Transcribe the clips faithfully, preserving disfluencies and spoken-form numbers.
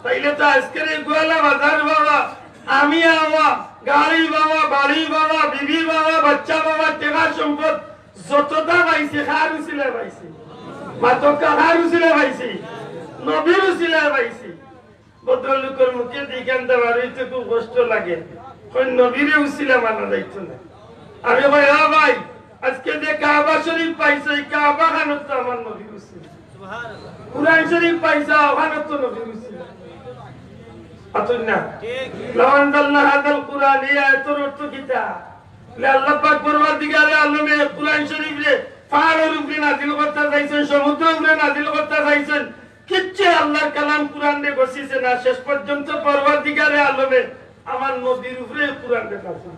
তাইলে তো আজকের এই গোয়ালা বাজার বাবা, আমি বাবা, গাড়ি বাবা, বাড়ি বাবা, বিবি বাবা, বাচ্চা বাবা, টেকা সম্পদ যতটা পাইছি, কার উসিলায় পাইছি? মাতকা, কার উসিলায় পাইছি? নবীর উসিলায় পাইছি। ভদ্রলোকের মুখে দিকে আনতে পারি তো খুব কষ্ট লাগে। কই, "নবীরে উসিলা মানা যাইতো না।" আমি কই, "ও ভাই, আজকে যে কাবা শরীফ পাইছো, এই কাবা খানো তো আমার নবীর উসিলা। কোরআন শরীফ পাইছো, ওখানো তো নবীর উসিলা।" আতুন না? "লাউ আনজালনা হাযাল কুরআন", এই আয়াতর অর্থ কিতা? বলে, আল্লাহ পাক পরওয়ারদিগারে আলমে কোরআন শরীফরে পাহাড়র উপরে নাজিল করতা চাইছইন, সমুদ্রর উপরে নাজিল করতা চাইছইন, কিচ্ছু আল্লাহর কালাম কোরআনরে গছিছে না। শেষ পর্যন্ত পরওয়ারদিগারে আলমে আমার নবীর উপরে কোরআনরে নাজিল।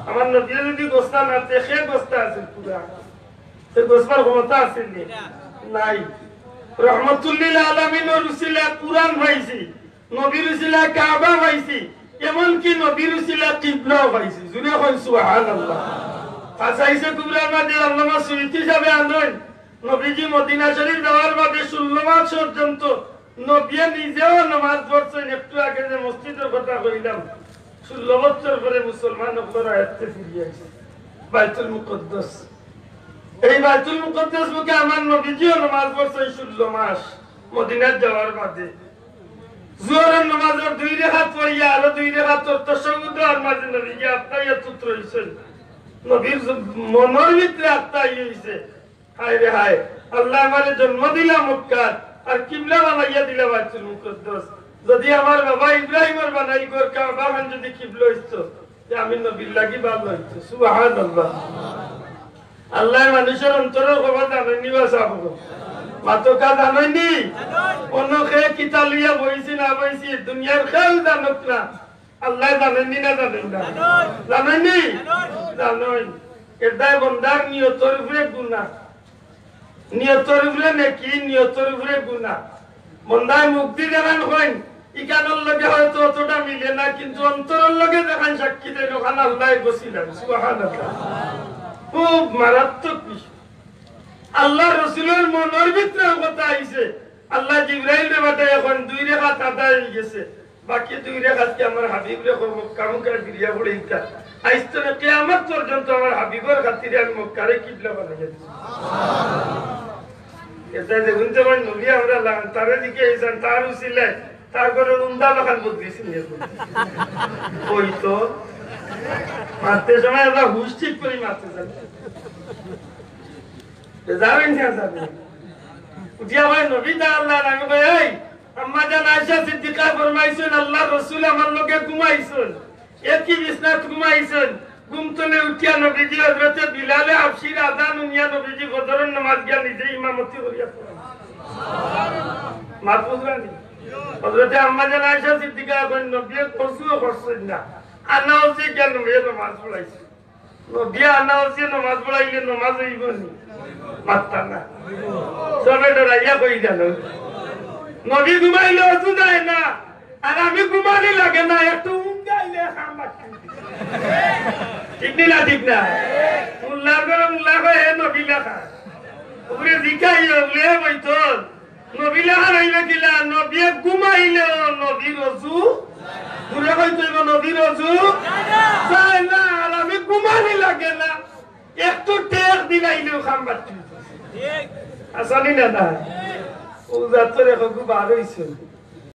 আমার নবীরে যদি গছতা না, তে কে গছতা আছিল কোরআন? তে গছবার ক্ষমতা আছিল নি? নাই। রহমতুল্লিল আলামিনর উসিলায় কোরআন পাইছি, নবীর উসিলায় কাবা পাইছি, এমনকি নবীর উসিলায় কিবলাও পাইছি। জুরে কইন সুবহানাল্লাহ। খাসাইসে কুবরার মাঝে আল্লামা সুয়ুতি সাহেবে আনইন, নবীজি মদিনা শরীফ যাওয়ার বাদে ষোলো মাস পর্যন্ত নবীয়ে নিজেও নামাজ পড়ছইন। একটু আগে যে মসজিদর কথা কইলাম, ষোলো বছর পরে মুসলমান অকলর আয়ত্তে ফিরিয়া আইছে বাইতুল মুকাদ্দাস। এই বাইতুল মুকাদ্দাস মুখে আমার নবীজিও নামাজ পড়ছইন ষোলো মাস মদিনাত যাওয়ার বাদে। জোহরর নামাজর দুই রেকাত পড়িয়া আরো দুই রেকাত তাশাহুদ আর মাঝে নবীজি আত্তাহিয়াতুত রইছইন। নবীর মনর ভিতরে আত্তাহি অইছে, হায় রে হায়, আল্লায় আমারে জন্ম দিলা মক্কাত, আর কিবলা বানাইয়া দিলা বাইতুল মুকাদ্দাস। যদি আমার বাবা ইব্রাহিমর বানাই ঘর কাবা খান যদি কিবলা অইতো, তে আমি নবীর লাগি ভালা অইতো। সুবহানাল্লাহ। আল্লায় মানুষর অন্তরর খবর জানইন নি বা সাব? মাতকা জানইন নি? অন্য কে কিতা লইয়া বইছি না বইছি, দুনিয়ার কেউ জানউক না। আল্লায় জানইন নি না জানইন না? জানইন নি? জানইন। এরদায় বন্দার নিয়তর উপরে গুনা, নিয়তর উপরে নেকি, নিয়তর উপরে গুনা। বন্দায় মুখদি যেখান কইন, ইখানর লগে হয়তো অতটা মিলে না, কিন্তু অন্তরর লগে যেখান সাক্ষী দেইন, ওখান আল্লায় গছিলাইন। সুবহানাল্লাহ। খুব মারাত্মক বিষয়। আল্লার রসুলর মনর ভিতরে কথা আইছে, আল্লায় জিব্রাইলরে পাঠাইয়া কইন, দুই রেকাত আদায় অইগেছে, বাকি দুই রেকাত কি আমার হাবিবরে কও, মক্কা মুকায় ফিরিয়া পড়িতা। আইজ তনে কিয়ামত পর্যন্ত আমার হাবিবর খাতিরে আমি মক্কারে কিবলা বানাইয়া দিছি। এরদায় দেখইন তো আমার নবী, আমরা লা-, তারে দিকে এইছান, তার উসিলায়, তার ঘরর উন্দা লাখান বদলিছে নি। কই তো, মাততে সময় আমরা হুশ ঠিক করি মাততে চাই। বেজার অইন না যাবে। উঠিয়া কয়, "নবী দা আল্লার", আমি কই, "এই, আম্মাজান আয়েশা সিদ্দিকায় ফরমাইছইন, আল্লার রসুল আমার লগে ঘুমাইছইন, একই বিছনাত ঘুমাইছইন।" ঘুম তনে উঠিয়া নবীজি হযরতে বিলালে হাবশির আজান হুনিয়া নবীজি ফজরর নামাজ গিয়া নিজে ইমামতি করিয়া পড়াইন। মাত বুঝরা নি? হযরতে আম্মাজান আয়েশা সিদ্দিকায় কইন, "নবীয়ে অজুও করছইন না, আনা অজুয়ে গিয়া নবীয়ে নামাজ পড়াইছইন।" নবীয়ে আনা অজুয়ে নামাজ পড়াইলে নামাজ অইবো নি? মাতরা না। সবে ডরাইয়া কই জানো? নবী ঘুমাইলে অজু যায় না, আর আমি ঘুমানি লাগে না, একটু উঙ্গাইলে কাম বাকি। ঠিক নি না, ঠিক না? মুল্লার ঘরো মুল্লা কয়, "হে নবী লেখা।" উপরে জিকাইও, বুলে, "হে বইতল, নবী লেখা রইবে কিলা? নবীয়ে ঘুমাইলেও নবীর অজু।" জুরে কইতে অইবো, "নবীর অজু যায় না, আর আমি ঘুমানি লাগে না, একটু টেক দিলাইলেও কাম বাকি।" আছইন নি না, না? অউ জাতর এখগু বার অইছইন।